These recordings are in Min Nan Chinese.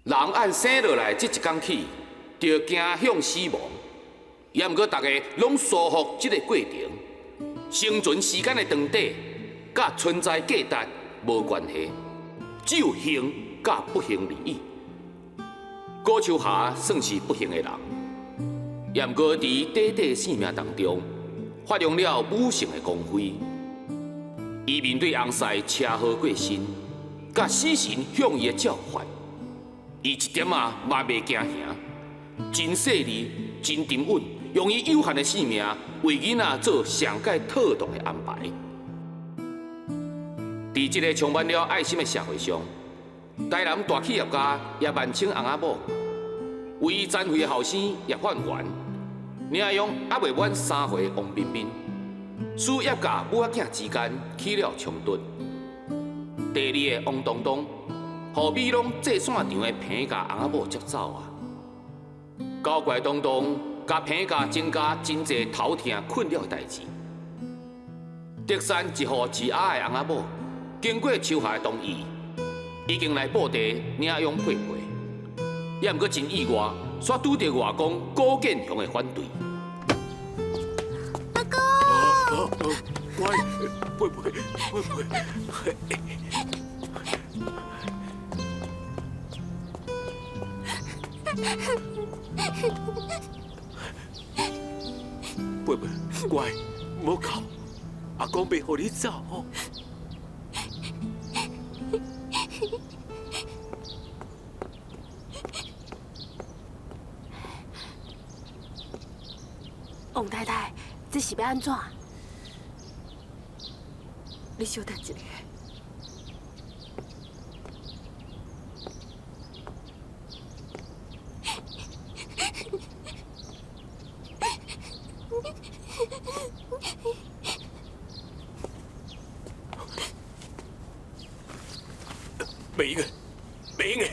人按生落來這一工起，就走向死亡。也毋過，逐家攏疏忽這个過程，生存時間的長短，佮存在價值無關係，只有幸佮不幸而已。郭秋霞算是不幸的人，也毋過佇短短生命當中，發揚了母性的光輝。伊面對翁婿車禍過身，佮死神向伊的召喚，伊一點仔嘛袂驚嚇，真細膩，真沉穩，用伊有限的性命為囡仔做上蓋妥當的安排。佇這个充滿了愛心的社會上，台南大企業家葉萬清翁仔某，為殘廢的後生葉煥元領養猶未滿3歲的王彬彬，使葉家母仔囝之間起了衝突。第二个王東東，予美濃製線廠的彭家翁仔某接走啊！搞怪東東，共彭家增加真濟頭痛困擾的代誌。竹山一戶飼鴨的翁仔某，經過秋霞的同意，已經來報地領養佩佩，也毋過真意外，煞拄著外公郭建雄的反對。阿公，乖，佩佩，佩佩。佩佩，乖，莫哭，阿公袂予你走哦。王太太，這是欲按怎？你稍等一下。袂用的，袂用的，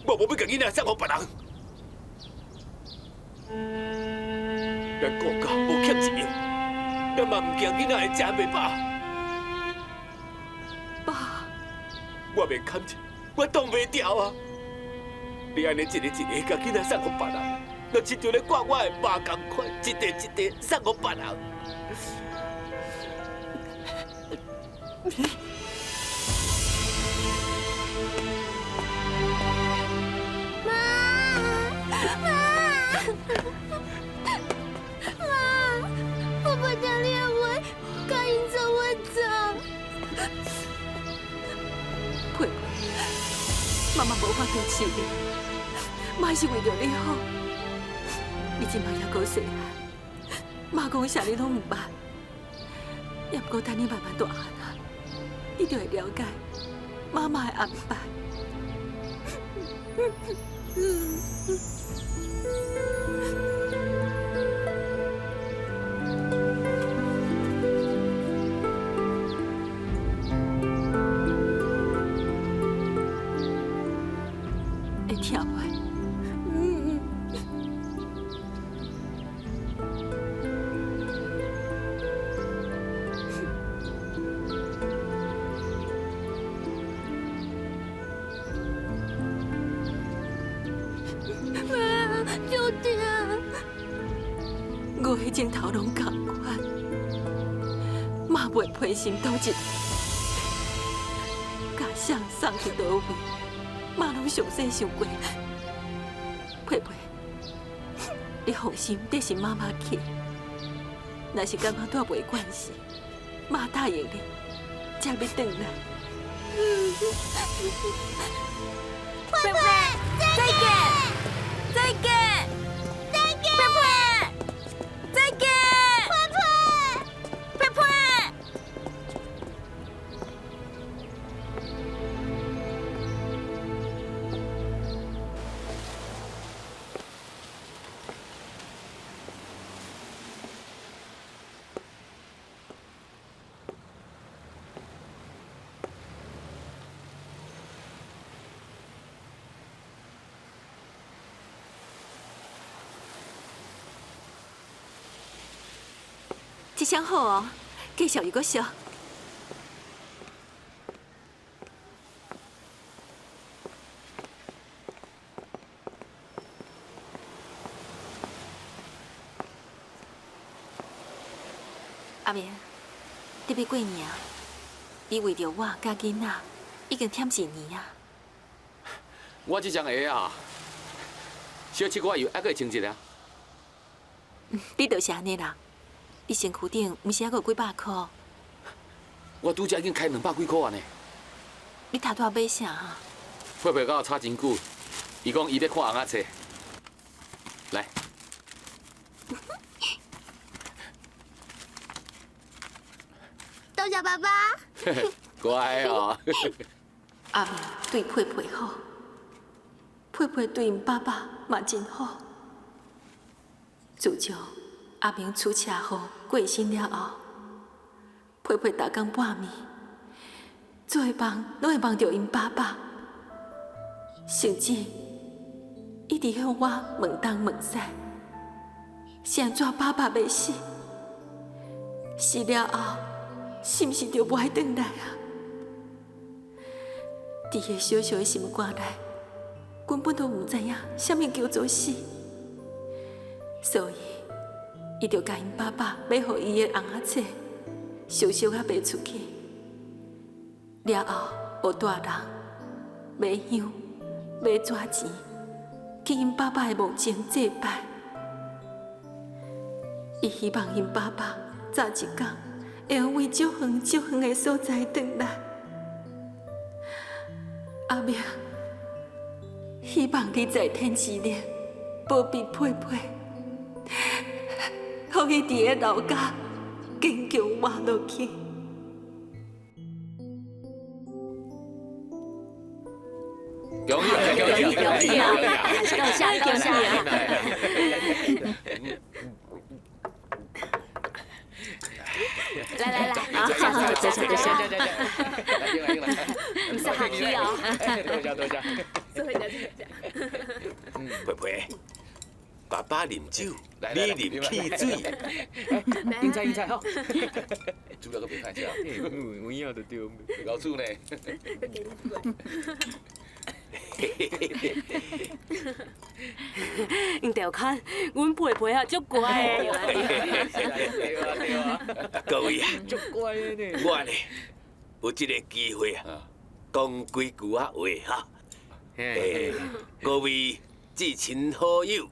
我無欲共囡仔送予別人。咱顧家無欠一樣，咱嘛毋驚囡仔會食袂飽。爸，我袂堪錢，我擋袂牢啊！你按呢一个一个共囡仔送予別人，就親像咧割我的肉仝款，一塊一塊送予別人。媽，媽，媽，爸爸聽你的話，共𪜶做伙走。佩佩，媽媽無法度飼你，媽是為著你好。你這擺猶閣細漢，媽講啥你攏毋捌。也毋過等你慢慢大漢啊，你就會了解媽媽的安排。會疼袂？媽，就疼。我彼種頭攏仝款，媽袂批心佗一，共誰送去佗位，媽攏詳細想過。佩佩，你放心，這是媽媽去。若是感覺蹛袂慣勢，媽答應你，才欲轉來。佩佩，再見，再見，再見，佩佩，再見，佩佩，佩佩。這雙好哦，繼續又閣俗。阿明，你欲過年啊？你為著我佮囡仔，已經忝一年啊！我這雙鞋啊，小七我油猶閣會穿一下。你就是按呢啦，你身軀頂毋是猶閣有幾百箍？我拄才已經開200幾箍啊呢。你頭拄仔買啥啊？佩佩佮我吵真久，伊講伊欲看尪仔冊。來。多謝爸爸。乖哦。阿明對佩佩好，佩佩對𪜶爸爸嘛真好。自從阿明出車禍過身了後，佩佩逐工半暝做夢，攏會夢著𪜶爸爸，甚至一直向我問東問西，是按怎爸爸欲死？死了後，是毋是就無愛轉來啊？佇彼小小的心肝內，根本都毋知影啥物叫做死，所以伊就共𪜶爸爸買予伊的尪仔冊，小小仔賣出去。了後，學大人買香、買紙錢，去𪜶爸爸的墓前祭拜。伊希望𪜶爸爸早一天會用為足遠足遠的所在轉來。阿明，希望你在天之靈保庇佩佩，予伊佇个老家堅強活落去。恭喜恭喜恭喜啊！多謝多謝。來來來，好，多謝多謝。毋使客氣哦。多謝多謝。多謝多謝。佩佩，爸爸啉酒，你啉汽水。應菜應菜好。煮了閣袂歹食。有影就對。老煮呢。黃兆康，阮佩佩啊，足乖的。各位啊，足乖的呢。我呢有這個機會啊，講幾句仔話哈。各位至親好友，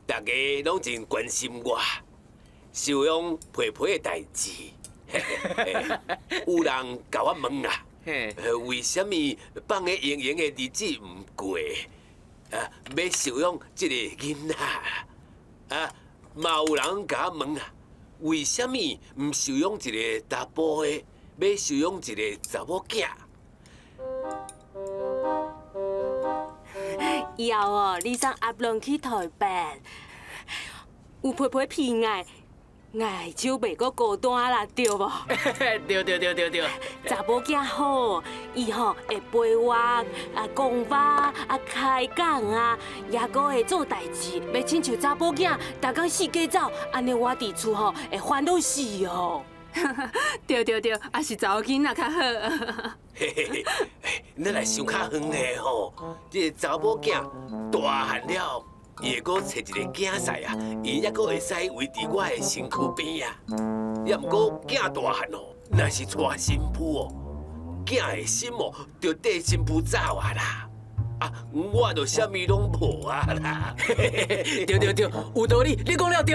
大家攏真關心我，收養佩佩的代誌。有人共我問啊，為啥物放咧盈盈的日子毋過？啊，欲收養這個囡仔啊，嘛有人共我問啊，為啥物毋收養一個查埔的，欲收養一個查某囝？以後哦，你送阿龍去台北，有佩佩陪愛，愛就袂閣孤單啦，對無？對對對對對。查某囝好，伊吼會陪我啊講話啊開講啊，也閣會做代誌，袂親像查某囝，逐工四界走，按呢我佇厝吼會煩惱死哦。對對對，也是查某囡仔較好。嘿嘿嘿，咱來想較遠的吼，這個查某囝大漢了，伊會閣揣一個囝婿啊，伊猶閣會使維持我的身軀邊啊。也毋過囝大漢哦，若是娶新婦哦，囝的心哦，就綴新婦走啊啦。啊，我就啥物攏無啊啦。對對對，有道理，你講了對。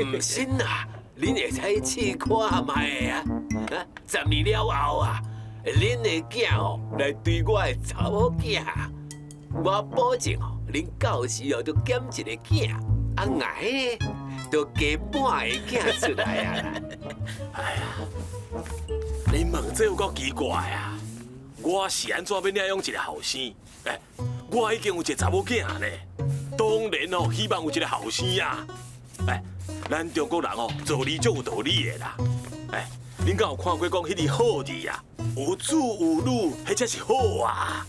毋信啊，恁會使試看覓啊？啊，10年了後啊，恁的囝哦來追我的查某囝，我保證哦，恁到時哦就減一個囝，啊𠊎呢就加半個囝出來啊！哎呀，你問這有夠奇怪啊！我是按怎欲領養一個後生？哎，我已經有一個查某囝呢，當然哦，希望有一個後生啊！哎，咱中國人哦，做理足有道理的啦。哎，恁敢有看過講彼个好字啊？有子有女，彼才是好啊！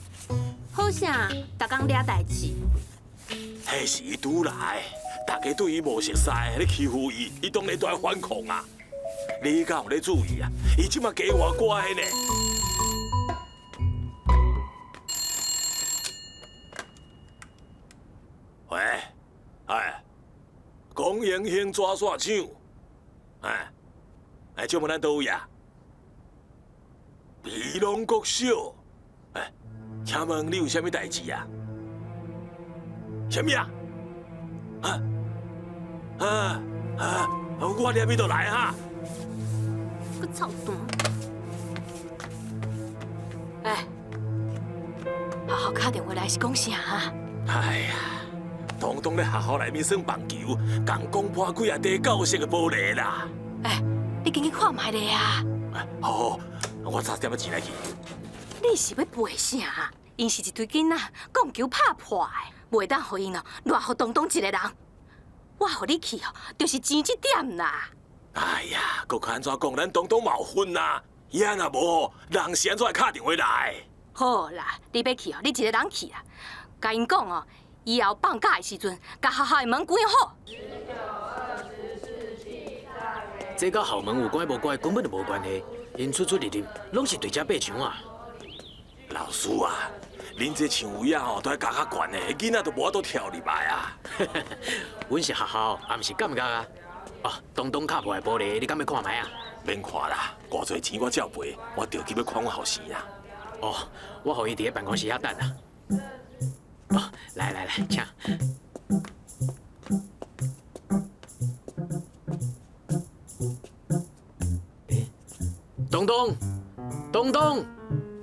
好啥？逐工掠代誌。彼是伊拄來，大家對伊無熟似，咧欺負伊，伊當然都愛反抗啊！你敢有咧注意啊？伊這馬加偌乖呢？喂，哎，講英興紙線廠，哎，哎，请问咱佗位啊？皮龙国小。哎，请问你有啥物代志啊？啥物啊？啊啊啊！我连咪就来哈。个臭蛋！哎，学校敲电话来是讲啥啊？哎呀，东东咧学校内面耍棒球，共讲破几啊块旧式的玻璃啦。哎，你紧去看觅咧啊！好，好，我早点仔钱来去。你是欲赔啥啊？𪜶是一堆囡仔，讲求拍破的，袂当予𪜶哦偌予东东一个人。我予你去哦，就是钱这点啦。哎呀，阁较按怎讲？咱东东嘛有份啊！伊啊若无吼，人是按怎会敲电话来？好啦，你欲去哦，你一个人去啦。共𪜶讲哦，以后放假的时阵，共学校的门关好。这佮校门有关无关，根本就无关系。𪜶出出入入，拢是对遮爬墙啊。老师啊，恁这墙位仔吼，都爱加较悬的，囡仔都无法度跳入来啊。阮是学校，也毋是监狱啊。哦，东东敲破的玻璃，你敢欲看觅啊？免看啦，偌济钱我照赔，我著急欲看阮后生啊。哦，我予伊伫咧办公室遐等啊。哦，来来来，请。欸，东东，东东，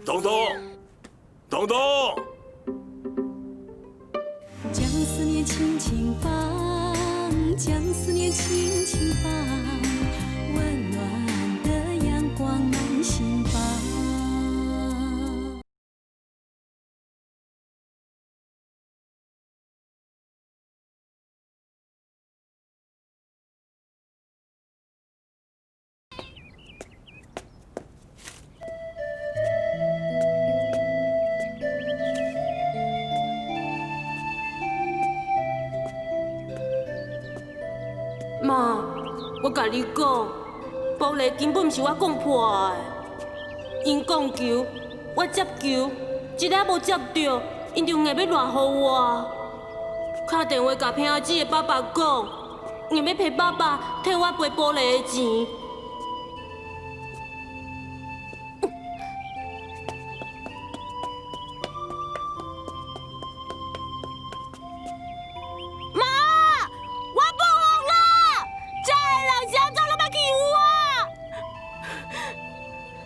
东东，东东。将思念轻轻放，将思念轻轻放，温暖的阳光满心房。妈，我共你讲，玻璃根本毋是我讲破的。𪜶讲球，我接球，一下无接著，𪜶就硬欲赖予我。敲电话共平仔姊的爸爸讲，硬欲批爸爸替我赔玻璃的钱。妈，我不服啦！这个人是按怎拢欲欺负我？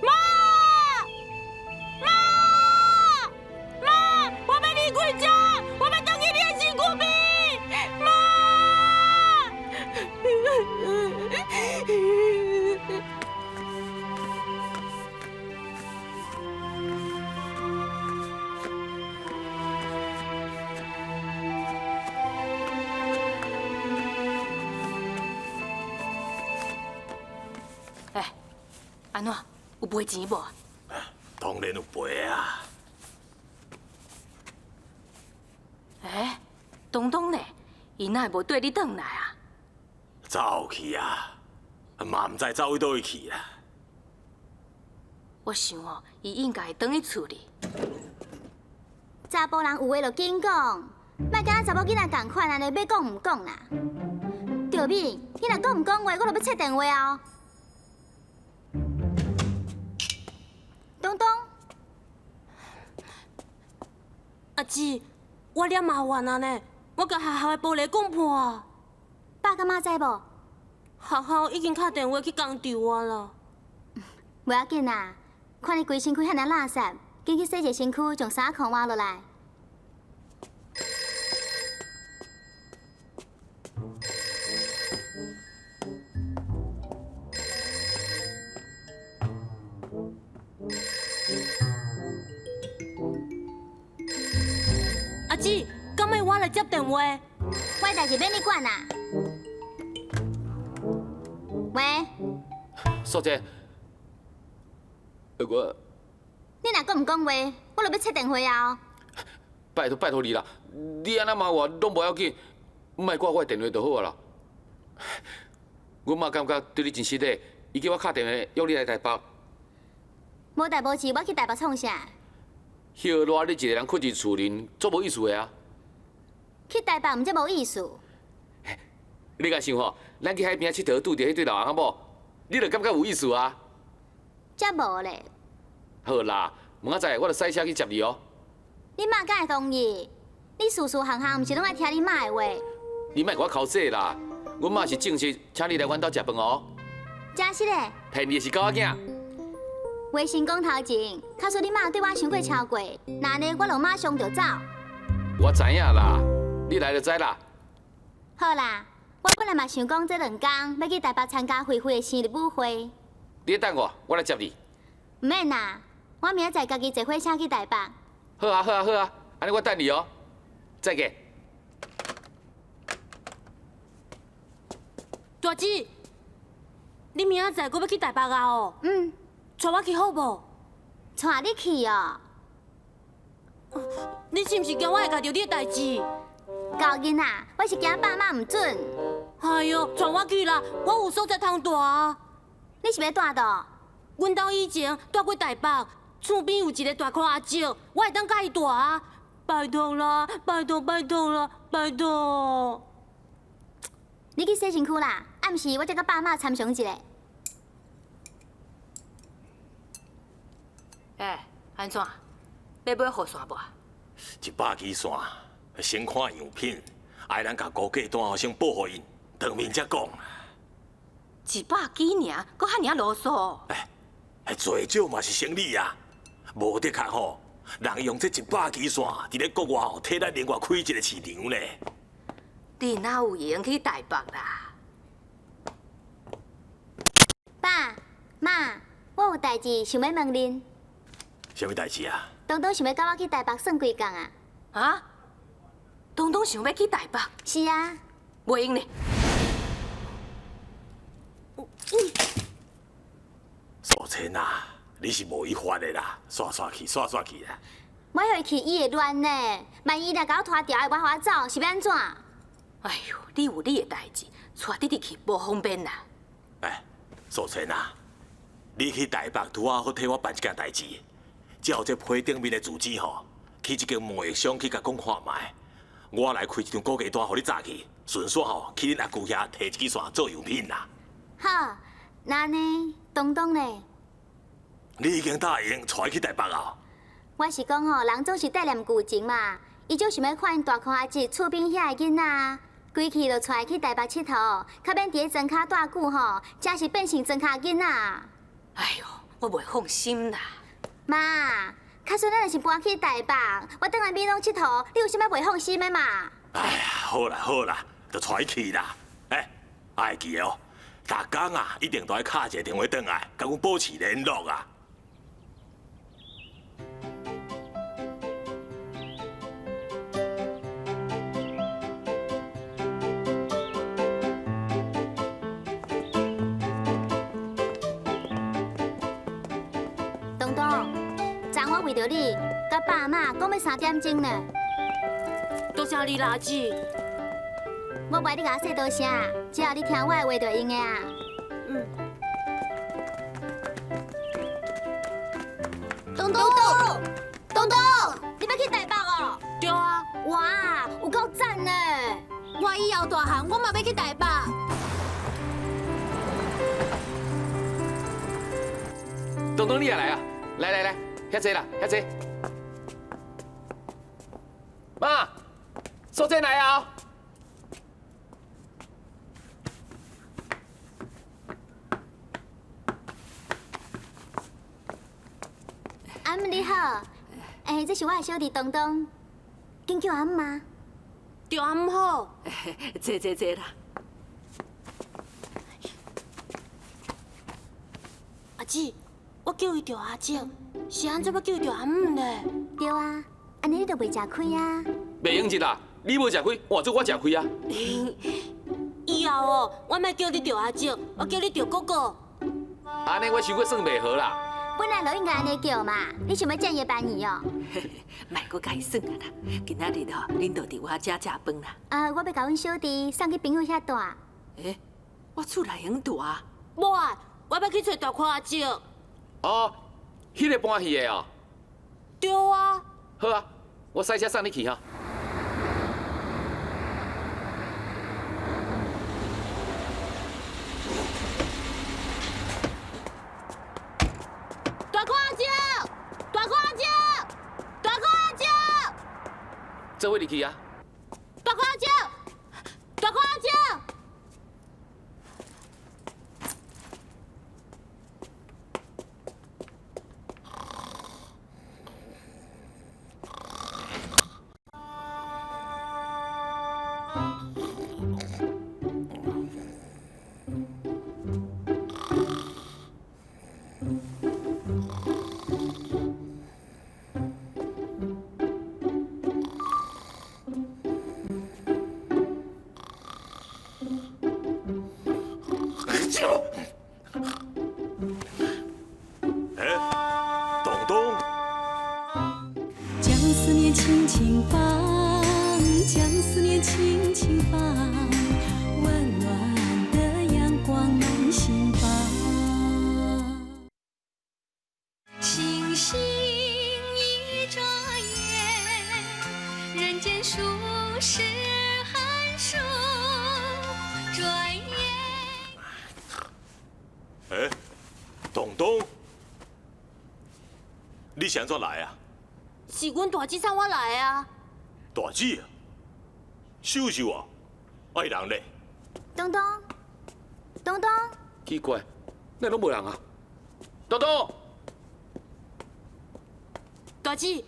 妈，妈，妈，我欲离开这，我欲转去你的身躯边。妈！哎，按怎？有赔钱无？当然有赔啊！哎，东东呢？伊哪会无缀你转来啊？走去啊，嘛毋知走去佗位去啊。我想哦，伊应该会转去厝里。查埔人有话就紧讲，莫敢若查某囡仔仝款按呢，欲讲毋讲啦。著敏，你若阁毋讲话，我就欲切电话哦。东东，阿姊，我掠麻烦啊呢，我共学校的玻璃讲破啊。爸佮妈知无？学校已经敲电话去工厂啊啦。无要紧啦，看你规身躯遐尔垃圾，紧去洗一下身躯，将衫裤换落来。阿姊，敢欲我来接电话？我的代志免你管啦。喂，素姐，我你若阁毋讲话，我就欲切电话啊！拜托拜托你啦，你按怎骂我拢无要紧，莫挂我的电话就好啊啦。阮妈感觉对你真失礼，伊叫我敲电话约你来台北。无代无志，我去台北创啥？彼热你一个人困伫厝里，足无意思的啊！去台北毋才无意思。你敢想吼，咱去海边仔𨑨迌，拄著彼对老翁仔某，你就感覺有意思啊？才無咧。好啦，明仔載我就駛車去接你哦。你媽敢會同意？你事事項項毋是攏愛聽你媽的話？你莫共我剾洗啦，阮媽是正式請你來阮兜食飯哦。真實的？騙你的是狗仔囝。話先講頭前，假使你媽對我傷過超過，那呢我就馬上就走。我知影啦，你來就知啦。好啦，我本來嘛想講這兩工欲去台北參加慧慧的生日舞會。你等我，我來接你。毋免啦，我明仔載家己坐火車去台北。好啊好啊好啊，按呢我等你哦。再見。大姊，你明仔載閣欲去台北啊？哦。嗯。帶我去好無？帶你去哦。你是毋是驚我會共著你的代誌？猴囡仔，我是驚爸媽毋准。哎喲，帶我去啦，我有所在通蹛啊。你是欲蹛佗？阮兜以前蹛過台北，厝邊有一个大箍阿叔，我會當佮伊蹛啊。拜託啦，拜託拜託啦，拜託！你去洗身軀啦，暗時我再佮爸媽參詳一下。欸，按怎？欲買雨傘無？100支線，先看樣品，愛咱共估價單先報予𪜶，當面才講。100支爾，閣遐爾囉嗦。欸，濟少嘛是生理啊，無的確吼，人用這100支線，佇咧國外吼，替咱另外開一個市場咧。你哪有閒去台北啦？爸媽，我有代誌想欲問恁。啥物代誌啊？東東想欲佮我去台北耍幾工啊？啊？東東想欲去台北？是啊。袂用咧。素芊啊，你是無依法的啦，煞煞去，煞煞去啦。我予伊去，伊會亂呢。萬一伊若共我拖牢，會無予我走，是欲按怎？哎喲，你有你的代誌，帶弟弟去無方便啦。哎，素芊啊，你去台北拄仔好替我辦一件代誌。照這批頂面的住址吼，去這間貿易商去共講看覓，我來開一張估價單，予你早去，順紲吼去恁阿舅遐提一支線做樣品啦。好，那呢，東東呢？你已經答應帶伊去台北啊？我是講吼，人總是帶念舊情嘛，伊就想欲看𪜶大箍阿姊厝邊遐个囡仔，規氣就帶伊去台北𨑨迌，較免佇咧莊跤蹛久吼，真是變成莊跤囡仔。哎喲，我袂放心啦。媽，假使咱若是搬去台北，我轉來美濃𨑨迌，你有啥物袂放心的嘛？哎呀，好啦好啦，就帶伊去啦。欸，愛記得哦，逐工啊一定都愛敲一個電話轉來，共阮保持聯絡啊。東東，昨我為著你，佮爸媽講欲3點鐘呢。多謝你啦，阿姊。我無愛你共我說多聲，只要你聽我的話就會用的啊。嗯。東東，東東，你欲去台北哦？對啊。哇，有夠讚呢！我以後大漢，我嘛欲去台北。東東，你也來啊！來來來，遐坐啦，遐坐。媽，素芊來啊！阿姆你好，欸，這是我的小弟東東，緊叫阿姆嗎？對阿姆好。坐坐坐啦。阿姊，我叫伊著阿叔，是按怎欲叫伊著阿姆呢？對啊，按呢你就袂食虧啊。袂用得啦，你無食虧，換做我食虧啊。以後哦，我莫叫你著阿叔，我叫你著哥哥。按呢我傷過算袂好啦。本來就應該按呢叫嘛，你想欲佔伊便宜哦？莫閣共伊算啊啦，今仔日吼，恁就佇我遮食飯啦。啊，我欲共阮小弟送去朋友遐蹛。欸，我厝內會用蹛啊？無愛，我欲去揣大箍阿叔。哦，彼个搬戲的哦。對啊。好啊，我駛車送你去哈。做伙入去啊。大箍阿叔，大箍阿叔。欸，东东。将思念轻轻放，将思念轻轻放，温暖的阳光满心房。星星一眨眼，人间数十寒暑，转眼。欸，东东，你是按怎来啊？是阮大姊送我来的啊。大姊啊，秀秀啊，啊伊人咧？东东，东东，奇怪，哪拢无人啊？东东，大姊，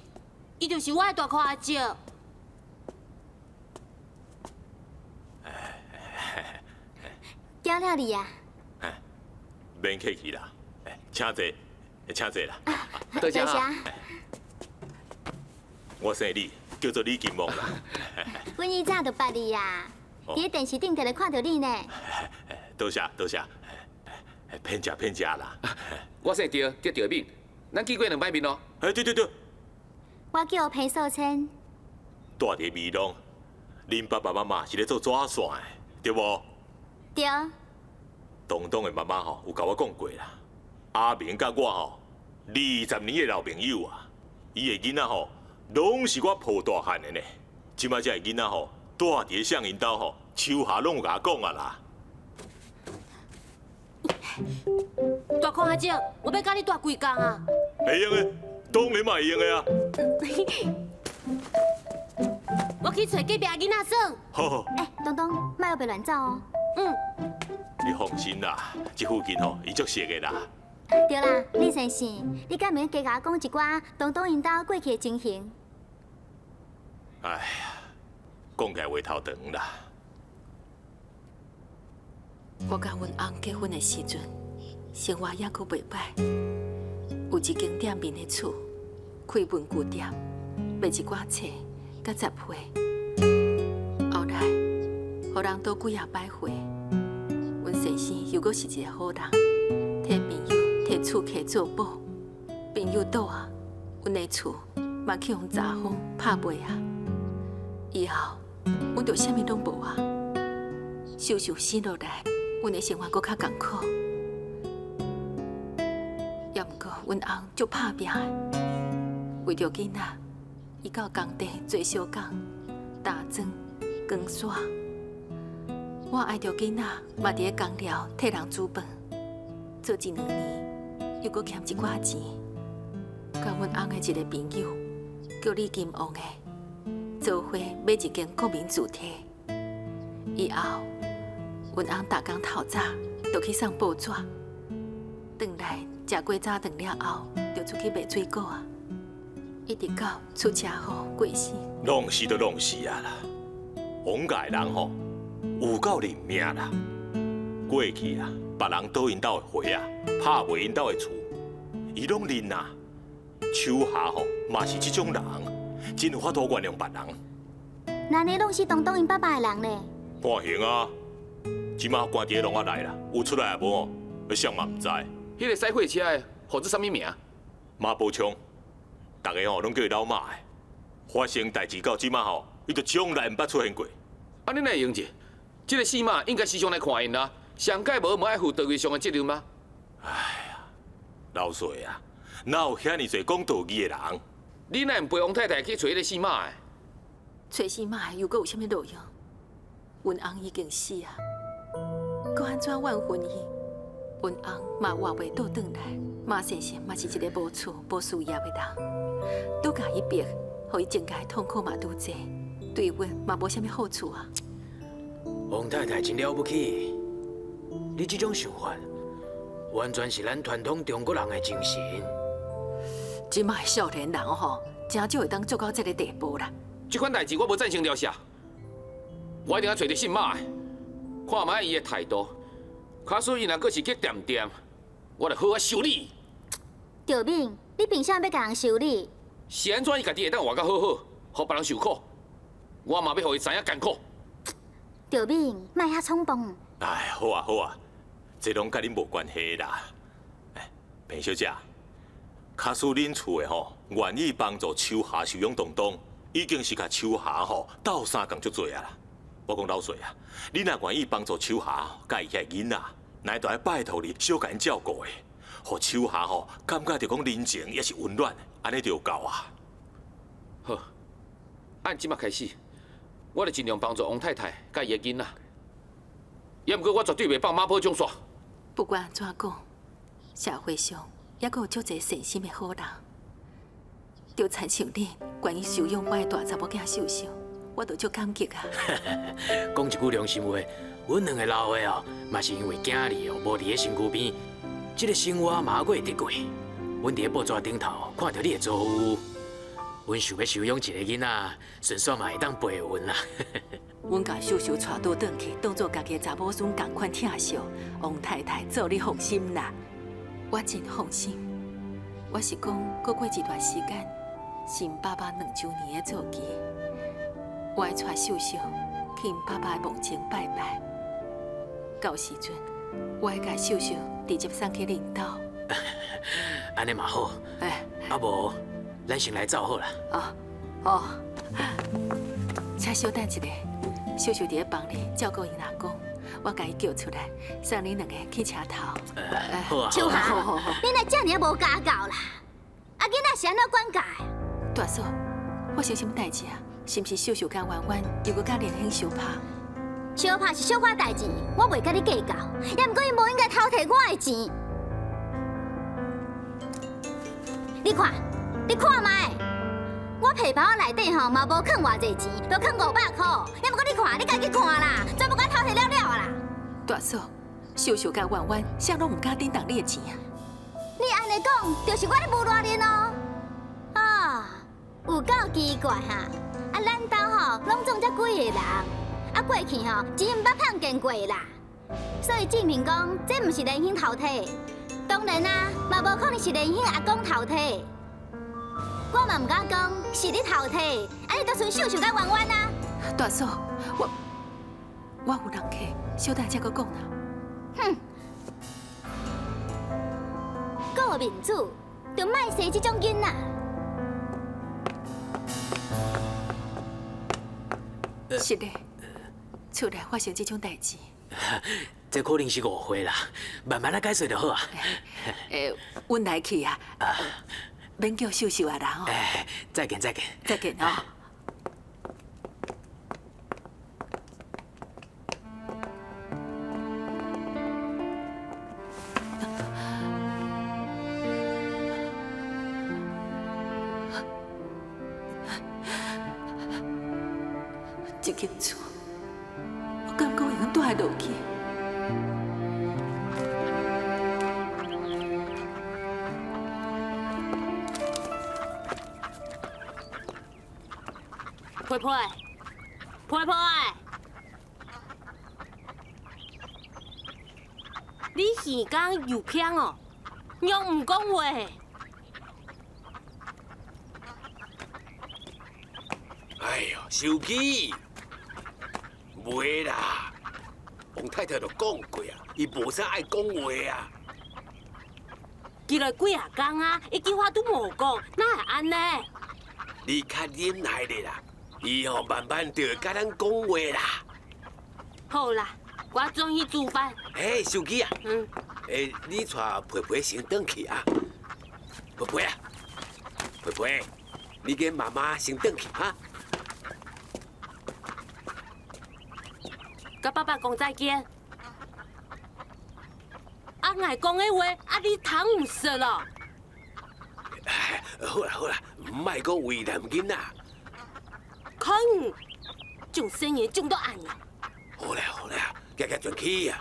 伊就是我的大箍阿叔。惊了你啊！免客气啦，请坐，请坐啦。多谢。我姓李，叫做李金旺啦。阮以早就捌你啊，伫咧电视顶定定看著你呢。多谢多谢，骗食骗食啦。我姓赵，叫赵敏，咱见过两摆面咯。哎，对对对。我叫彭素清。住伫美浓，恁爸爸妈妈是咧做纸线的，对无？对。东东的妈妈吼有共我讲过啦，阿明佮我吼20年的老朋友啊，伊的囡仔吼拢是我抱大汉的呢。这摆这个囡仔吼住伫咧向𪜶兜吼，秋霞拢有共我讲啊啦。大箍阿叔，我欲佮你蹛几工啊？会用的，当然嘛会用的啊。我去揣隔壁囡仔耍。好好。欸，东东，莫乌白乱走哦。嗯。你放心啦，这附近吼，伊足熟的啦。对啦，李先生，你敢袂加共我讲一寡东东𪜶兜过去的情形？哎呀，讲起来话头长啦。我佮阮翁结婚的时阵，生活犹阁袂歹，有一间店面的厝，开文具店，卖一寡册佮杂货。后来，予人赌几仔摆货。阮先生又阁是一个好人，替朋友提厝客做保，朋友倒啊，阮的厝嘛去予查封拍卖啊。以后，阮就啥物拢无啊。秀秀生落来，阮的生活阁较艰苦。也毋过，阮翁足拍拚的，为著囡仔，伊到工地做小工，打砖、钢沙。我爱著囡仔，嘛伫咧工寮替人煮饭，做一两年，又阁欠一寡钱。佮阮翁的一个朋友叫李金旺的，做伙买一间国民住宅。以后，阮翁逐工透早就去送报纸，转来食过早顿了后，就出去卖水果啊，一直到出车祸过身。弄死就弄死啊啦！王家的人吼，有够认命啦！过去啊，别人倒𪜶兜的货啊，拍卖𪜶兜的厝，伊拢认啊。秋霞吼嘛是这种人，真有法度原谅别人。那呢拢是东东𪜶爸爸的人呢？看行啊，这马关伫咧笼仔内啦，有出来也无？谁嘛毋知。彼个驶货车的，号做啥物名？马宝昌，逐家吼拢叫伊老马的。发生代志到这马吼，伊就从来毋捌出现过。啊，你哪会用者？这个死马应该时常来看𪜶啦，上盖无无爱负道义上的责任吗？哎呀，老岁啊，哪有遐尔济讲道义的人？你哪毋陪王太太去揣彼个死马的？揣死马的又阁有啥物路用？阮翁已经死啊，阁按怎怨恨伊？阮翁嘛活袂倒转来，马先生嘛是一个无厝无事业的人，拄共伊逼，予伊增加的痛苦嘛愈济。對阮嘛無啥物好處啊。王太太真了不起，你這種想法，完全是咱傳統中國人的精神。這擺少年人吼，真少會當做到這个地步啦。這款代誌我無贊成了謝，我一定愛揣著姓馬的，看覓伊的態度。假使伊若閣是激恬恬，我就好好修理。赵敏，你憑啥欲共人修理？是按怎伊家己會當活甲好好，予別人受苦，我嘛欲予伊知影艱苦。赵敏，莫遐衝動。哎，好啊好啊，這攏佮恁無關係啦。哎，彭小姐，假使恁厝的吼願意幫助秋霞收養東東，已經是共秋霞吼鬥相共足濟啊啦。我講老實啊，你若願意幫助秋霞佮伊遐囡仔，乃就愛拜託你小共𪜶照顧的，予秋霞吼感覺著講人情也是溫暖，按呢就夠啊。好，按這馬開始，我就盡量幫助王太太佮伊的囡仔。也毋過我絕對袂放馬坡種煞。不管按怎講，社會上猶閣有足濟善心的好人，就親像你願意收養我的大查某囝秀秀，我就足感激啊。講一句良心話，阮兩个老的哦，嘛是因為囝兒哦無佇咧身軀邊，這个生活嘛猶閣會得過。阮佇咧報紙頂頭看著你的遭遇，阮想欲收養一个囡仔，順紲嘛會當陪阮啦。阮共秀秀帶倒轉去，當做家己的查某孫仝款疼惜。王太太，做你放心啦，我真放心。我是講，閣過一段時間，是𪜶爸爸2週年的做期，我愛帶秀秀去𪜶爸爸的墓前拜拜。到時陣，我會共秀秀直接送去恁兜。按呢嘛好。哎，啊無，咱先來走好啦。哦哦，請稍等一下。秀秀佇咧房裡照顧𪜶阿公，我共伊叫出來，送恁兩个去車頭。好啊，秋霞，你哪遮爾無家教啦？啊，囡仔是按怎管教的？大嫂，發生啥物代誌啊？是毋是秀秀佮婉婉又閣佮連興相拍？相拍是小可代誌，我袂佮你計較。也毋過伊無應該偷摕我的錢。你看，你看覓？我皮包內底吼嘛無囥偌濟錢，就囥500箍。也毋過你看，你家己看啦，全部共偷摕了了啊啦！大嫂，秀秀佮婉婉，啥攏毋敢頂動你的錢啊！你按呢講，就是我咧無賴恁哦。啊，有夠奇怪哈！啊，咱兜吼攏總這幾個人，啊過去吼錢毋捌碰見過啦，所以證明講這毋是連興偷摕，當然啊，嘛無可能是連興阿公偷摕。我嘛毋敢講是你偷摕，啊你就剩秀秀佮婉婉啊！大嫂，我有人客，小等才閣講啦。哼，顧面子就莫生這種囡仔。是的，厝內發生這種代誌，這可能是誤會啦，慢慢仔解釋就好啊。欸，阮來去啊。免叫秀秀啊啦吼！哎，再見再見，再見哦。這間厝，我敢閣會用蹛落去？佩佩，佩佩，你耳光又偏哦，又毋讲话。哎呦，手機，袂啦，王太太就講過啊，伊無啥愛講話啊。記來幾啊工啊，一句話都無講，哪會按呢？你較忍耐咧啦。伊吼慢慢就會佮咱講話啦。好啦，我轉去煮飯。欸，秀姬啊，嗯，欸，你帶佩佩先轉去啊。佩佩啊，佩佩，你跟媽媽先轉去哈。佮爸爸講再見。啊，𠊎講的話，啊你聽毋實咯。好啦好啦，莫閣為難囡仔。可能，種生意種到按呢。好啦好啦，加加轉去啊！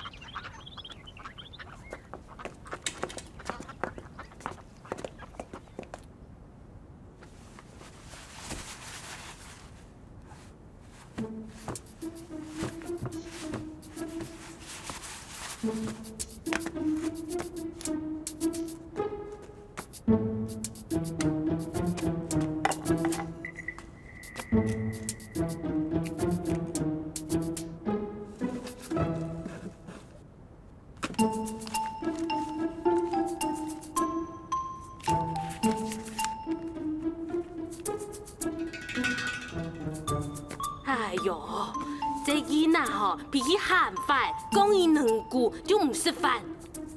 哎呦，這囡仔吼脾氣很壞，講伊兩句就毋識飯。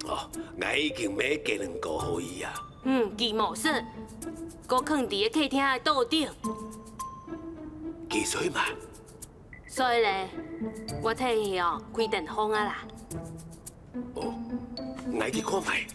哦，我已經買雞卵糕予伊啊。嗯，佢無說，閣囥佇个客廳的桌頂。幾歲嘛？所以咧，我替伊哦開電風啊啦。哦，我去看覓。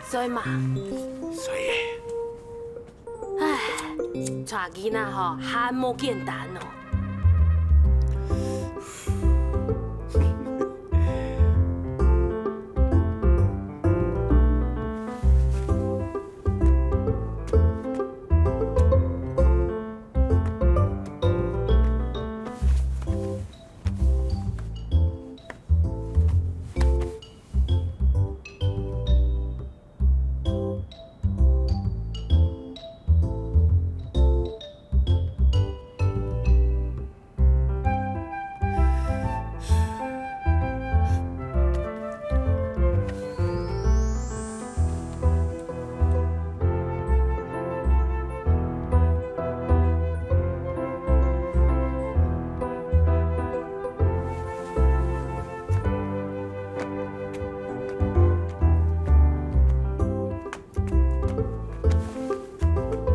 所以嘛，所以，唉，帶囡仔吼，很無簡單哦。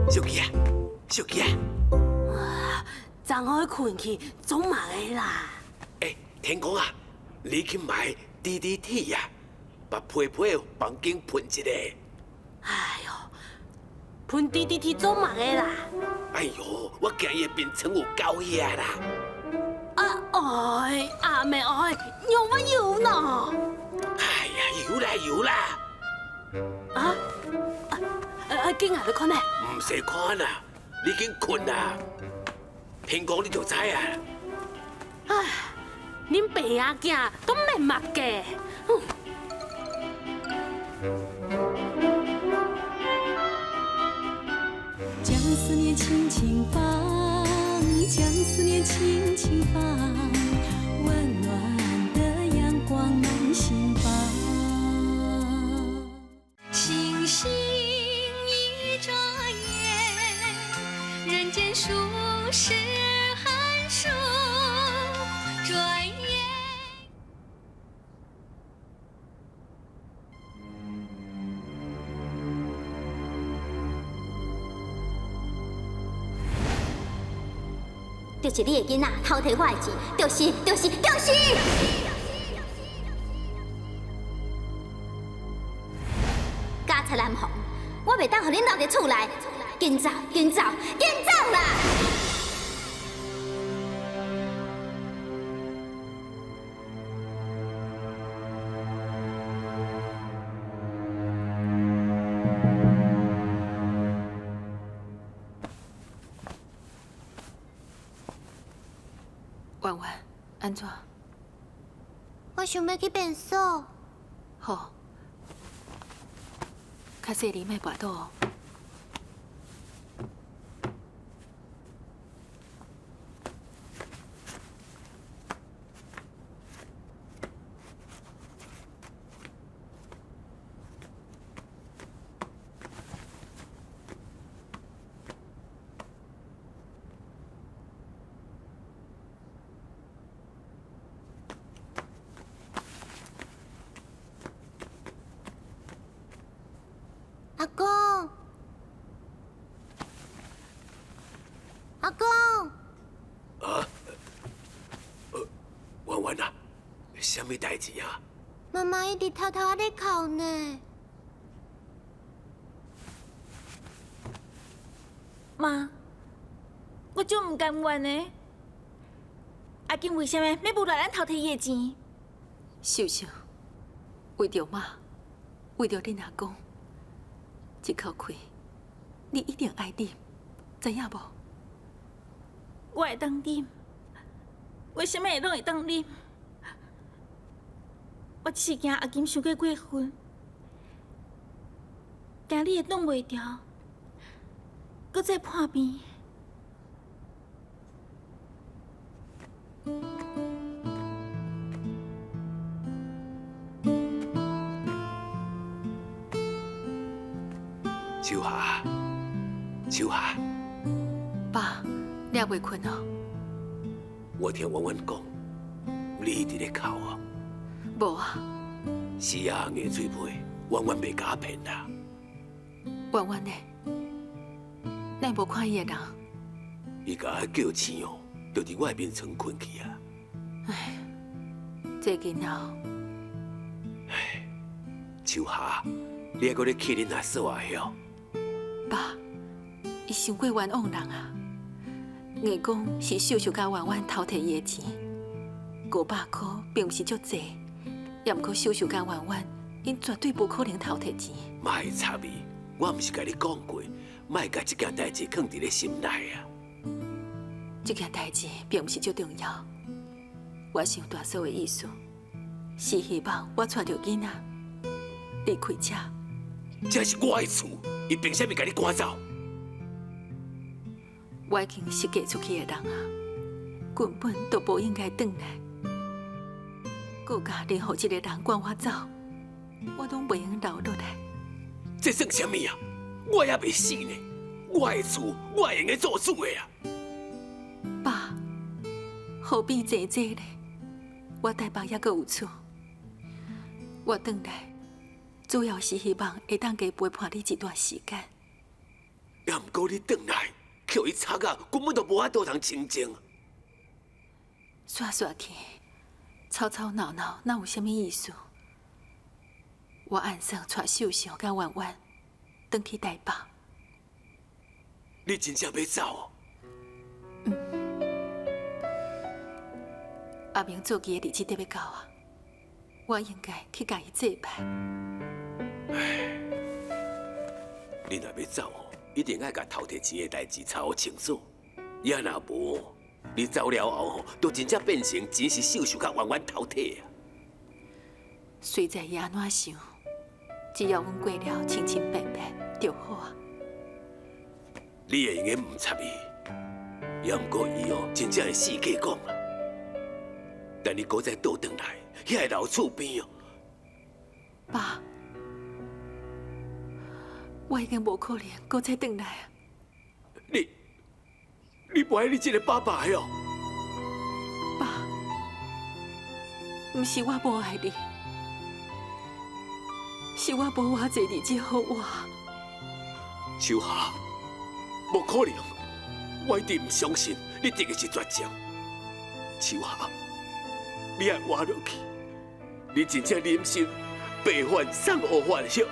小琪啊，小琪啊！啊，昨昏睏去總嘛會啦。欸，聽講啊，你去買 DDT 啊，把皮皮的房間噴一下。哎呦，噴 DDT 總嘛會啦。哎呦，我驚伊變成有狗遐啦。啊哎，阿妹哎，有沒有呢？哎呀，有啦有啦。啊？啊！緊下去看呢？唔使看啦，你緊睏啦。聽講你就知啊。唉，恁爸仔囝都免目嘅。將思念輕輕放，將思念輕輕放，溫暖的陽光滿心房。星星一眨眼，人間數十寒暑，轉眼。就是你的囡仔偷摕我的錢，就是就是就是！家賊難防，我袂當當予恁留佇厝內。緊走，緊走，緊走啦！婉婉，按怎？我想欲去便所。好，較細膩，莫跋倒哦。阿公，阿公，啊，婉婉啊，啥物代志啊？妈妈一直偷偷仔咧哭呢。妈，我足毋甘愿的。阿金为啥物欲无赖咱偷提伊的钱？秀秀，为著妈，为著恁阿公，这口气你一定爱忍，知影无？我会当忍，我啥物会拢会当忍。我只是惊阿金伤过过分，惊你会挡袂牢，阁再破病。秋霞，秋霞，爸，你犹未睏哦？我听婉婉讲，你伫咧哭啊？无啊。是啊，硬嘴皮，婉婉袂共我骗啦。婉婉呢？咱无看伊的人。伊共我叫醒哦，就伫我的眠床睏去啊。唉，这囡仔。唉，秋霞，你犹阁咧气恁阿嫂啊？晓？爸，伊伤过冤枉人啊！硬讲是秀秀佮婉婉偷提伊的钱，500箍并毋是足济，也毋过秀秀佮婉婉，𪜶绝对无可能偷提钱。莫插伊，我毋是共你讲过，莫共这件代志囥伫咧心内啊。这件代志并毋是足重要，我想大嫂的意思是希望我带著囡仔离开遮。这是我的厝，伊凭啥物共你赶走？我已经是嫁出去的人啊，根本就无应该转来。阁共任何一个人赶我走，我拢袂用留落来。这算啥物啊？我犹袂死呢，我的厝我会用得做主的啊！爸，何必争这呢？我台北犹阁有厝，我转来主要是希望会当加陪伴你一段时间。也毋过你转来，予伊插啊，根本就无法度通清静。煞煞去，吵吵闹闹，哪有啥物意思？我按算带秀秀佮婉婉转去台北。你真正欲走哦？嗯。阿明做记的日子得欲到啊，我应该去共伊祭拜。唉，你若欲走哦，一定爱共偷提钱的代志查予清楚。也若无，你走了后吼，就真正变成钱是秀秀佮婉婉偷提啊。随在伊按怎想，只要阮过了清清白白就好啊。你会用得毋插伊，也毋过伊哦，真正会四界讲啊。等你阁再倒转来，遐个老厝边哦。爸，我已经无可能阁再转来啊。你不爱你这个爸爸哟？爸，毋是我无爱你，是我无偌济日子好活。秋霞，无可能，我一定毋相信你得的是绝症。秋霞，你爱活落去，你真正忍心白饭送乌饭晓？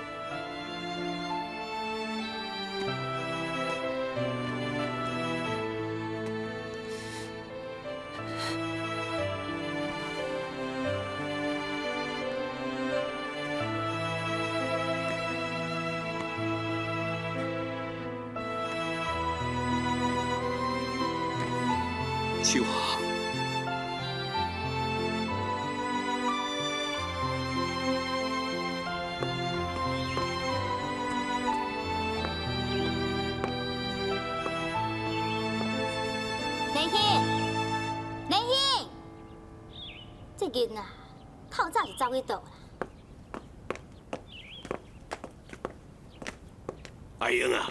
秋霞。连兴，连兴，这囡仔透早就走去佗啦？阿英啊，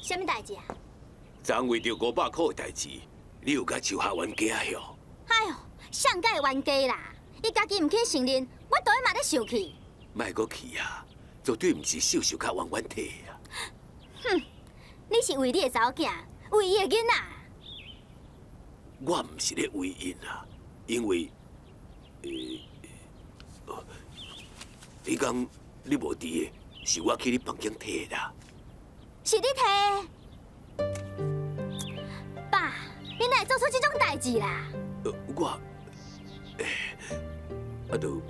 啥物代志啊？昨为著500箍的代志，你有佮秋霞冤家哟？哎哟，谁佮会冤家啦？伊家己毋肯承认，我当然嘛咧生气。莫阁气啊，绝对毋是秀秀佮冤冤体啊！哼，你是为你的查某囝，为伊的囡仔。我毋是咧为𪜶啊，因为，彼工你无伫的，是我去你房间提的啦。是你提的？爸，你哪会做出这种代志啦？我，啊，就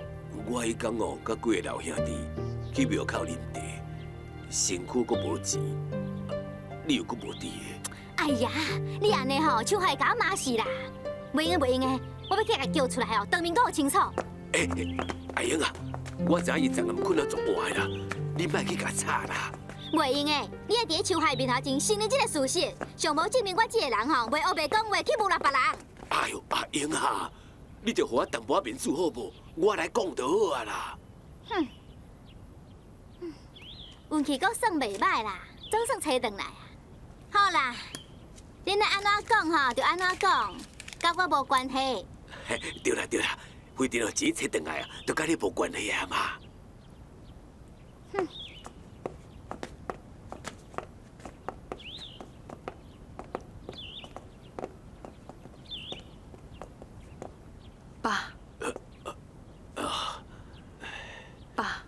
我彼工哦，佮几个老兄弟去庙口啉茶，身躯阁无钱，你又阁无伫的。哎呀，你按呢吼，手会共我骂死啦！袂用的，袂用的，我欲去共伊叫出来哦，当面讲清楚。欸，阿英啊，我知影伊昨暗困啊足晚的啦，你莫去共吵啦。袂用的，你爱伫咧秋海面头前承认这个事实，上无证明我这个人吼，袂乌白讲话去侮辱别人。哎哟，阿英啊，你就予我淡薄仔面子好无？我来讲就好啊啦。哼，运气阁算袂䆀啦，总算揣转来啊。好啦，恁爱按怎讲吼，就按怎讲，佮我无关系。对啦对啦，反正哦钱揣转来啊，都佮你无关系啊嘛。哼。爸，爸，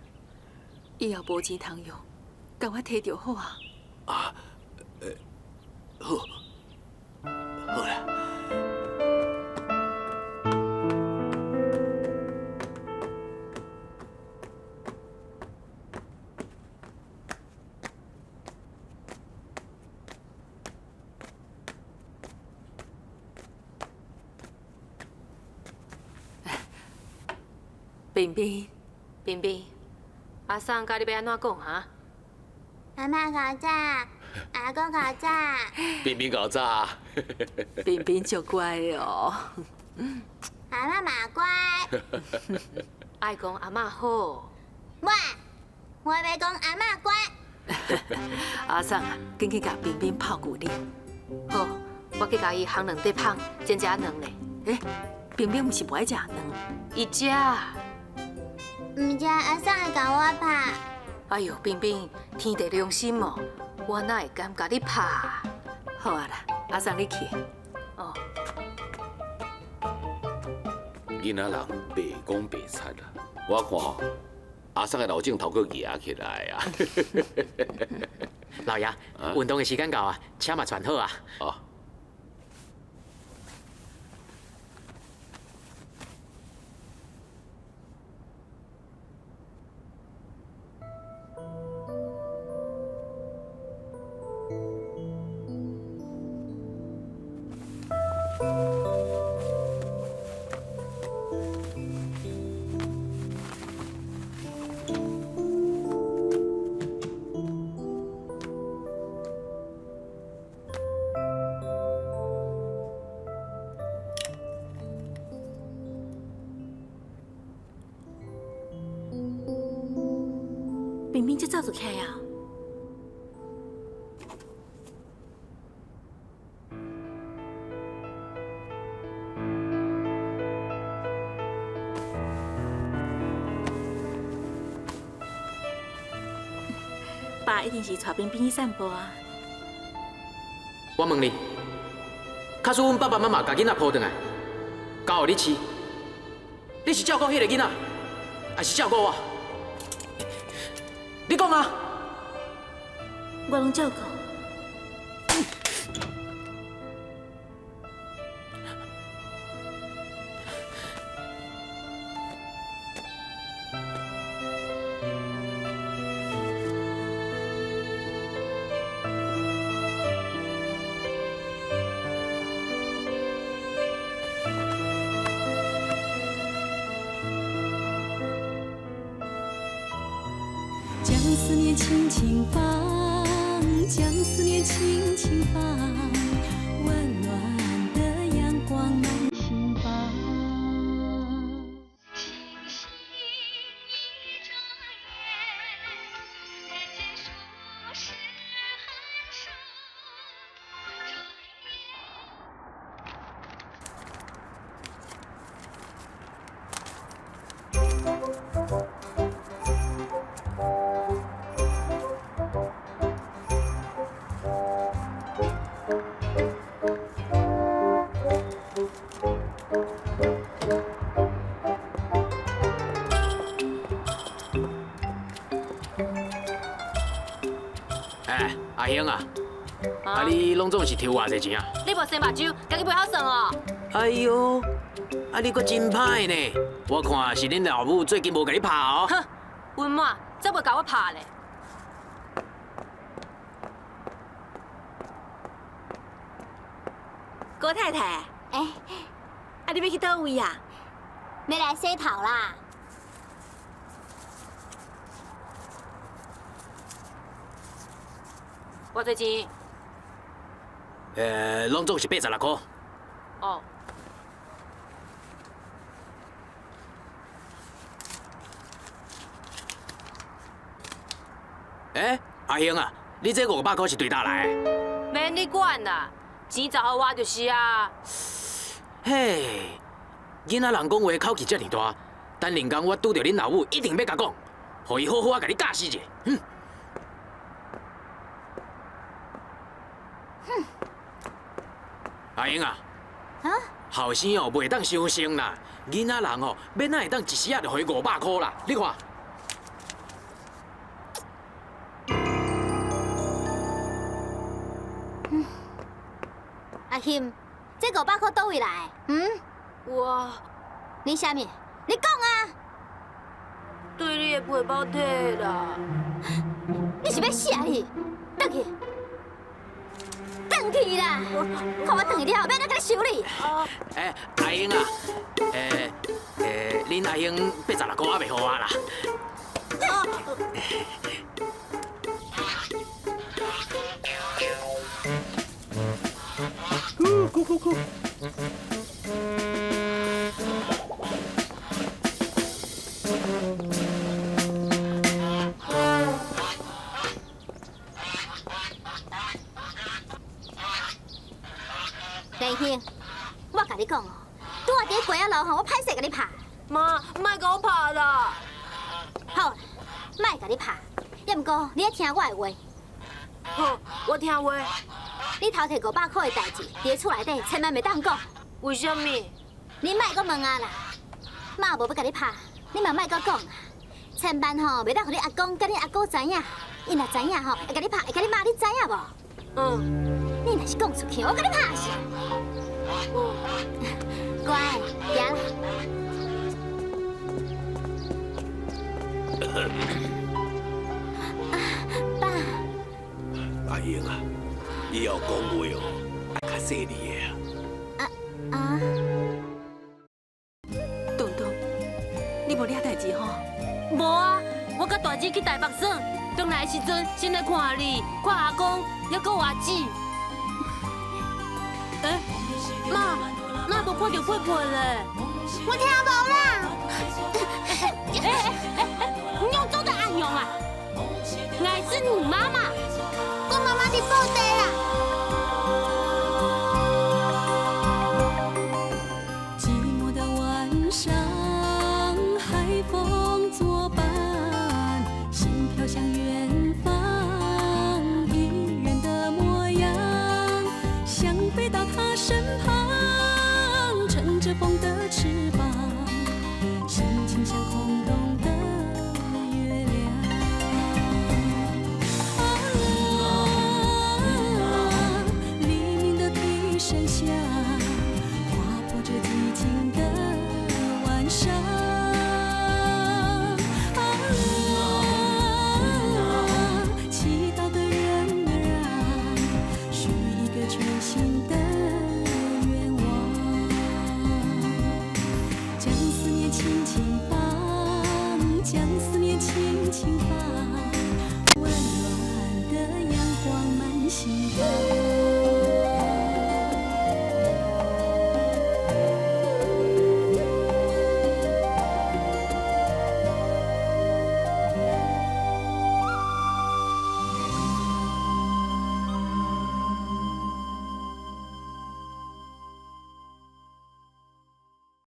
以后无钱通用，共我提就好啊。啊，好，好啦。冰冰，冰冰，阿桑佮你欲按怎讲哈？阿嬷较早，阿公较早。冰冰较早。冰冰足乖哦。阿嬷嘛乖。爱讲阿嬷好。我欲讲阿嬷乖。阿桑啊，紧去共冰冰泡牛奶。好，我去共伊烘两块芳，煎一下卵咧。欸，冰冰毋是无爱食卵？伊食。毋食，阿桑会共我拍。哎哟，冰冰，天地良心哦，我哪会甘共你拍？好啊啦，阿桑你去。哦。囡仔人白讲白贼啦，我看阿桑的老镜头阁压起来啊。老爷，运动的时间到啊，车嘛传好啊。哦。冰冰这早就起来啊！爸一定是带冰冰去散步啊！我问你，假使阮爸爸妈妈共囡仔抱转来，交予你饲，你是照顾彼个囡仔，还是照顾我？你讲啊！我拢照顾。思念轻轻放，将思念轻轻放，温暖的阳光满心房。哎，阿英啊，啊你拢总是抽偌济钱啊？你无生目睭，家己袂晓算哦。哎哟，啊你阁真歹呢！我看是恁老母最近无共你拍哦。哼，阮妈才袂共我拍咧。郭太太，哎，啊你欲去佗位啊？欲来洗头啦。偌济钱？拢总是86箍。哦。欸，阿英啊，你这500箍是对佗来的？免你管啦，钱砸予我就是啊。嘿，囡仔人讲话口气遮尔大，等另工我拄著恁老母，一定欲共讲，予伊好好仔共你教死者。哼！哼！阿英啊，啊？后生哦，袂当伤心啦。囡仔人哦，欲哪会当一时仔就予伊500箍啦？你看。阿欣，这500箍佗位来？嗯？我。你啥物？你讲啊！对你的皮包摕啦。你是欲死啊你？转去！转去啦！看我转去了后，欲按怎共你收你？欸，阿英啊，恁阿英86箍还袂予我啦。咕咕咕。林兴，我共你讲哦，拄仔伫过仔路吼，我歹势共你拍。妈，莫共我拍啦！好，莫共你拍，也毋过你爱听我的话。好，我听话。你偷摕500箍的代志，伫咧厝内底千万袂当讲。为啥物？你莫阁问啊啦！妈无欲共你拍，你嘛莫阁讲啊！千万吼，袂当予你阿公佮你阿姑知影，𪜶若知影吼，会共你拍，会共你骂，你知影无？嗯。你若是讲出去，我共你拍死！乖，行啦。爸。阿英啊，以后讲话哦，爱较细腻的啊。啊。东东，你无掠代志吼？无啊，我佮大姊去台北耍，转来的时阵先来看你，看阿公，犹阁有阿姊。欸，妈，哪无看著佩佩咧？我听无啦。欸欸欸欸，你用做的按用啊？𠊎是你妈妈。我妈妈伫布袋啦。寂寞的晚上，海风作伴，心飘向远方，一人的模样，想飞到他身旁，乘着风的翅膀，心情像空洞的月亮。啊，黎明的笛声响，划破这寂静的晚上。啊，祈祷的人儿啊，许一个全新的愿望，将思念轻轻放，将思念轻轻放。